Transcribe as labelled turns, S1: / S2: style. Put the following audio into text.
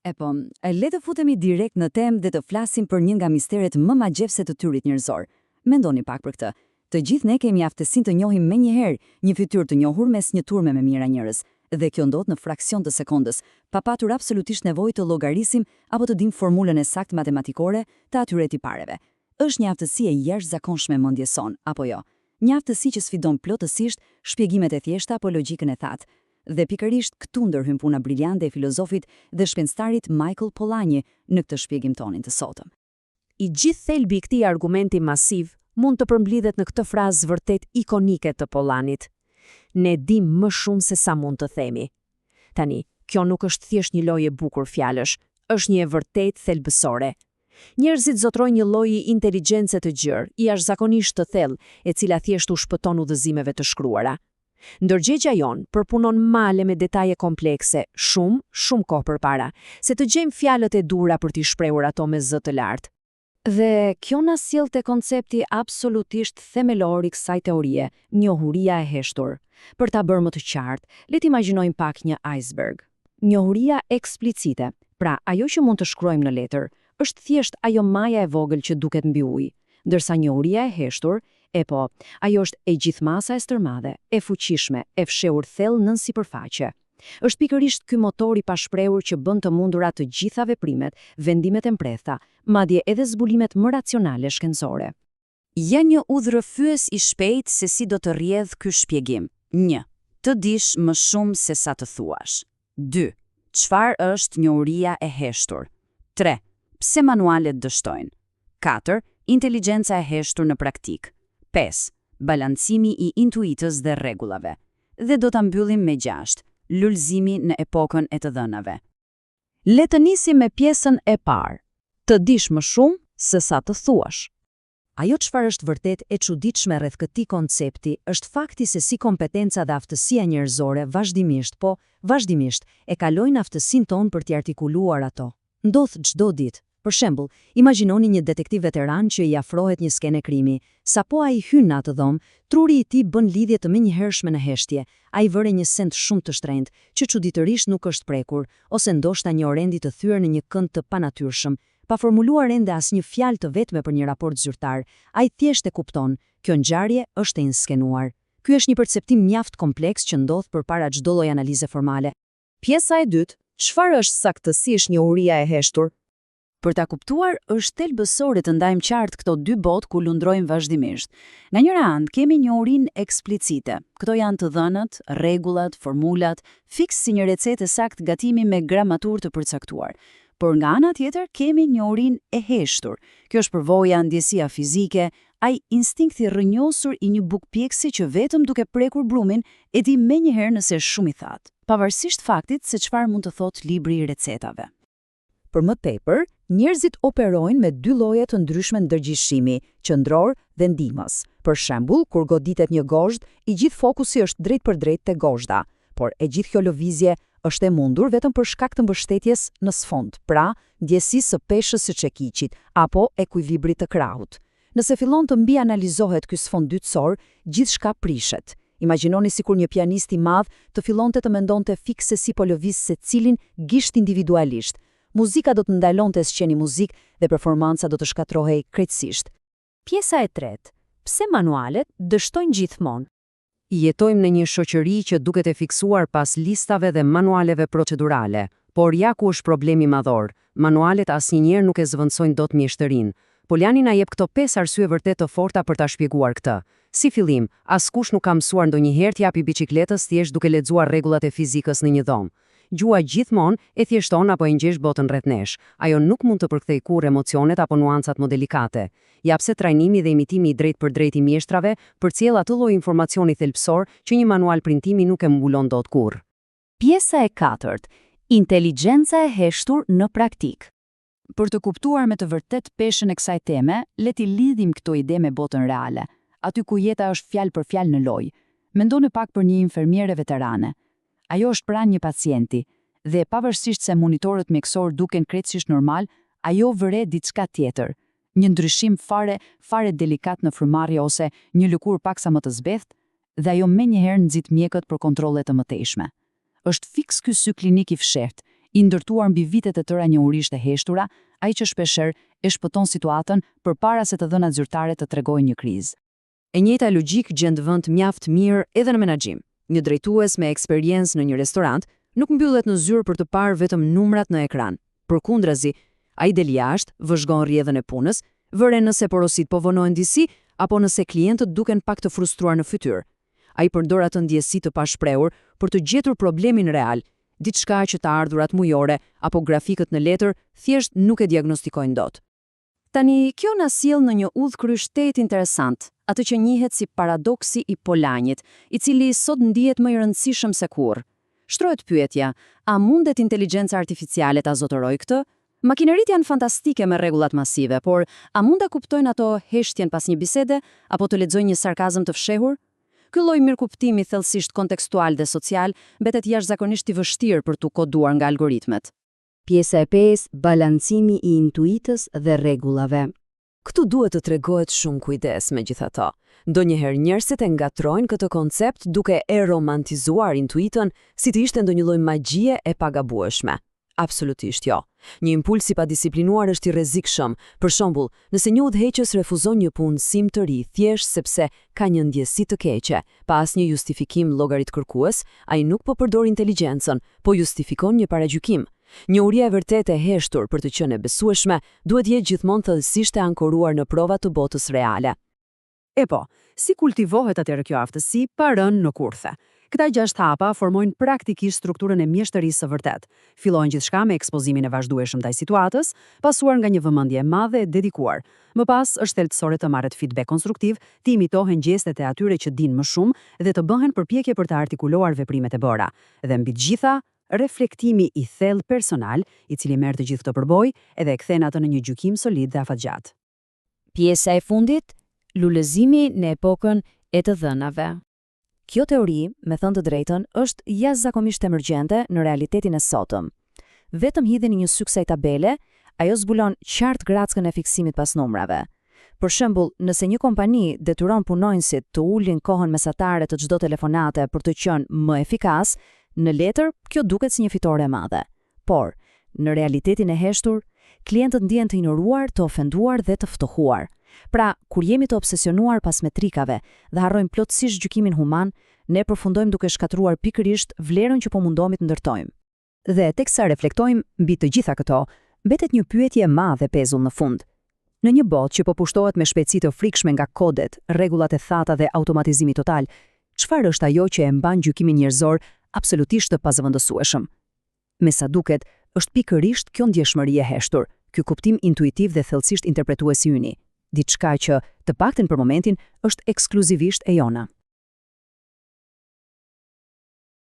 S1: Epo, le të futemi direkt në temë dhe të flasim për një nga misteret më magjepse të trurit njerëzor. Mendoni pak për këtë. Të gjithë ne kemi aftësinë të njohim menjëherë një fytyrë të njohur mes një turme me mijëra njerëz. Dhe kjo ndodh në fraksion të sekondës, pa patur absolutisht nevojë të llogarisim apo të dimë formulën e saktë matematikore të atyre tipareve. Është një aftësi e jashtëzakonshme e mendjes sonë, apo jo? Një aftësi që sfidon plotësisht shpjegimet e thjeshta apo logjikën e thatë. Dhe pikërisht këtu ndërhyn puna briliante e filozofit dhe shkencëtarit Michael Polanyi në këtë shpjegim tonin të sotëm.
S2: I gjithë thelbi i këtij argumenti masiv mund të përmblidhet në këtë frazë vërtet ikonike të Polanit. Ne dimë më shumë se sa mund të themi. Tani, kjo nuk është thjesht një lojë e bukur fjalësh, është një e vërtetë thelbësore. Njerëzit zotërojnë një lloj inteligjence të gjerë, jashtëzakonisht të thellë, e cila thjesht u shpëton udhëzimeve të shkruara. Ndërgjegja jonë përpunon male me detaje komplekse shumë, shumë kohë përpara, se të gjejmë fjalët e duhura për t'i shprehur ato me zë të lartë.
S1: Dhe kjo na sjell te koncepti absolutisht themelor i kësaj teorie, njohuria e heshtur. Për ta bërë më të qartë, le të imagjinojmë pak një iceberg. Njohuria eksplicite, pra ajo që mund të shkruajmë në letër, është thjesht ajo maja e vogël që duket mbi ujë, ndërsa njohuria e heshtur, epo, ajo është e gjithë masa e stërmadhe, e fuqishme, e fshehur thellë nën sipërfaqe. Është pikërisht ky motor i pashprehur që bën të mundura të gjitha veprimet, vendimet e mprehta, madje edhe zbulimet më racionale shkencore. Ja një udhërrëfyes i shpejtë se si do të rrjedhë ky shpjegim. 1. Të dish më shumë se sa të thuash. 2. Çfarë është njohuria e heshtur? 3. Pse manualet dështojnë? 4. Inteligjenca e heshtur në praktikë. 5. Balancimi i intuitës dhe rregullave. Dhe do ta mbyllim me 6. Lulëzimi në epokën e të dhënave.
S2: Le të nisim me pjesën e parë. Të dish më shumë se sa të thuash.
S1: Ajo çfarë është vërtet e çuditshme rreth këtij koncepti është fakti se si kompetenca dhe aftësia njerëzore vazhdimisht, po, vazhdimisht, e kalojnë aftësinë tonë për t'i artikuluar ato. Ndodh çdo ditë. Për shembull, imagjinoni një detektiv veteran që i afrohet një skene krimi. Sapo ai hyn në atë dhomë, truri i tij bën lidhje të menjëhershme në heshtje. Ai vëren një send shumë të shtrenjtë, që çuditërisht nuk është prekur, ose ndoshta një orendi të thyer në një kënd të panatyrshëm. Pa formuluar ende asnjë fjalë të vetme për një raport zyrtar, ai thjesht e kupton, kjo ngjarje është e inskenuar. Ky është një perceptim mjaft kompleks që ndodh përpara çdo lloj analize formale.
S2: Pjesa e dytë, çfarë është saktësisht njohuria e heshtur?
S1: Për ta kuptuar, është thelbësore të ndajmë qartë këto dy botë ku lundrojmë vazhdimisht. Nga njëra anë kemi njohurinë eksplicite. Këto janë të dhënat, rregullat, formulat, fiks si një recetë e saktë gatimi me gramaturë të përcaktuar. Por nga ana tjetër kemi njohurinë e heshtur. Kjo është përvoja, ndjesia fizike, ai instinkti i rrënjosur i një bukëpjekësi që vetëm duke prekur brumin e di menjëherë nëse është shumë i thatë, pavarësisht faktit se çfarë mund të thotë libri i recetave.
S2: Për më tepër, njerëzit operojnë me dy lloje të ndryshme ndërgjegjësimi, qendror dhe ndihmës. Për shembull, kur goditet një gozhdë, i gjithë fokusi është drejtpërdrejt te gozhda. Por e gjithë kjo lëvizje është e mundur vetëm për shkak të mbështetjes në sfond, pra, ndjesisë së peshës së çekiçit apo ekuilibrit të krahut. Nëse fillon të mbianalizohet ky sfond dytësor, gjithçka prishet. Imagjinoni sikur një pianist i madh të fillonte të mendonte fiks se si po lëviz secilin gisht individualisht. Muzika do të ndalonte së qeni muzikë dhe performanca do të shkatërrohej krejtësisht.
S1: Pjesa e tretë, pse manualet dështojnë gjithmonë?
S2: Jetojmë në një shoqëri që duket e fiksuar pas listave dhe manualeve procedurale. Por ja ku është problemi madhor, manualet asnjëherë nuk e zëvendësojnë dot mjeshtërinë. Polanyi na jep këto pesë arsye vërtet të forta për ta shpjeguar këtë. Si fillim, askush nuk ka mësuar ndonjëherë t'i japi biçikletës thjesht duke lexuar rregullat e fizikës në një dhomë. Gjuha gjithmonë e thjeshton apo e ngjesh botën rreth nesh. Ajo nuk mund të përkthejë kurrë emocionet apo nuancat më delikate. Ja pse trajnimi dhe imitimi i drejtpërdrejtë i mjeshtrave përcjell atë lloj informacioni thelbësor që një manual printimi nuk e mbulon dot kurrë.
S1: Pjesa e katërt, inteligjenca e heshtur në praktikë. Për të kuptuar me të vërtetë peshën e kësaj teme, le t'i lidhim këto ide me botën reale, aty ku jeta është fjalë për fjalë në lojë. Mendoni pak për një infermiere veterane. Ajo është pranë një pacienti dhe pavarësisht se monitorët mjekësorë duken krejtësisht normal, ajo vëre diçka tjetër, një ndryshim fare, fare delikat në frymëmarrje ose një lëkurë paksa më të zbehtë, dhe ajo menjëherë nxit mjekët për kontrolle të mëtejshme. Është fiks ky sy klinik i fshehtë,
S2: i ndërtuar mbi vite të tëra njohurish të heshtura, ai që shpeshherë e shpëton situatën përpara se të dhënat zyrtare të tregojnë një krizë. E njëjta logjikë gjen vend mjaft mirë edhe në menaxhim. Një drejtues me eksperiencë në një restorant nuk mbyllet në zyrë për të parë vetëm numrat në ekran. Përkundrazi, ai del jashtë, vëzhgon rrjedhën e punës, vëren nëse porositë po vonohen disi apo nëse klientët duken pak të frustruar në fytyrë. Ai përdor atë ndjesi të pashprehur për të gjetur problemin real, diçka që të ardhurat mujore apo grafikët në letër thjesht nuk e diagnostikojnë dot. Tani, kjo na sjell në një udhëkryq tejet interesant, atë që njihet si paradoksi i Polanjit, i cili sot ndihet më i rëndësishëm se kurrë. Shtrohet pyetja, a mundet inteligjenca artificiale ta zotërojë këtë? Makineritë janë fantastike me rregullat masive, por a mund ta kuptojnë ato heshtjen pas një bisede apo të lexojnë një sarkazëm të fshehur? Ky lloj mirëkuptimi thellësisht kontekstual dhe social mbetet jashtëzakonisht i vështirë për t'u koduar nga algoritmet.
S3: Pjesa e 5, balancimi i intuitës dhe rregullave.
S4: Këtu duhet të tregohet shumë kujdes, megjithatë. Ndonjëherë njerëzit e ngatërrojnë këtë koncept duke e romantizuar intuitën si të ishte ndonjë lloj magjie e pagabueshme. Absolutisht jo. Një impuls i padisiplinuar është i rrezikshëm. Për shembull, nëse një udhëheqës refuzon një punësim të ri thjesht sepse ka një ndjesi të keqe, pa asnjë justifikim llogaritkërkues, ai nuk po përdor inteligjencën, po justifikon një paragjykim. Njohuria e vërtetë e heshtur për të qenë e besueshme duhet të jetë gjithmonë thellësisht e ankoruar në prova të botës reale.
S5: E po, si kultivohet atëherë kjo aftësi pa rënë në kurthe? Këta gjashtë hapa formojnë praktikisht strukturën e mjeshtërisë së vërtetë. Fillojnë gjithçka me ekspozimin e vazhdueshëm ndaj situatës, pasuar nga një vëmendje e madhe e dedikuar. Më pas, është thelbësore të marret feedback konstruktiv, të imitohen gjestet e atyre që dinë më shumë dhe të bëhen përpjekje për të artikuluar veprimet e bëra. Dhe mbi të gjitha, reflektimi i thellë personal, i cili merr të gjithë këtë përvojë edhe e kthen atë në një gjykim solid dhe afatgjatë.
S1: Pjesa e fundit, lulëzimi në epokën e të dhënave. Kjo teori, me thënë të drejtën, është jashtëzakonisht emergjente në realitetin e sotëm. Vetëm hidheni një sy kësaj tabele, ajo zbulon qartë grackën e fiksimit pas numrave. Për shembull, nëse një kompani detyron punonjësit të ulin kohën mesatare të çdo telefonate për të qenë më efikas, në letër kjo duket si një fitore e madhe. Por, në realitetin e heshtur, klientët ndihen të injoruar, të ofenduar dhe të ftohuar. Pra, kur jemi të obsesionuar pas metrikave dhe harrojmë plotësisht gjykimin human, ne përfundojmë duke shkatërruar pikërisht vlerën që po mundohemi të ndërtojmë.
S2: Dhe teksa reflektojmë mbi të gjitha këto, mbetet një pyetje e madhe pezull në fund. Në një botë që po pushtohet me shpejtësi të frikshme nga kodet, rregullat e thata dhe automatizimi total, çfarë është ajo që e mban gjykimin njerëzor absolutisht të pazëvendësueshëm? Me sa duket, është pikërisht kjo ndjeshmëri e heshtur, ky kuptim intuitiv dhe thellësisht interpretues i yni, diçka që, të paktën për momentin, është ekskluzivisht e jona.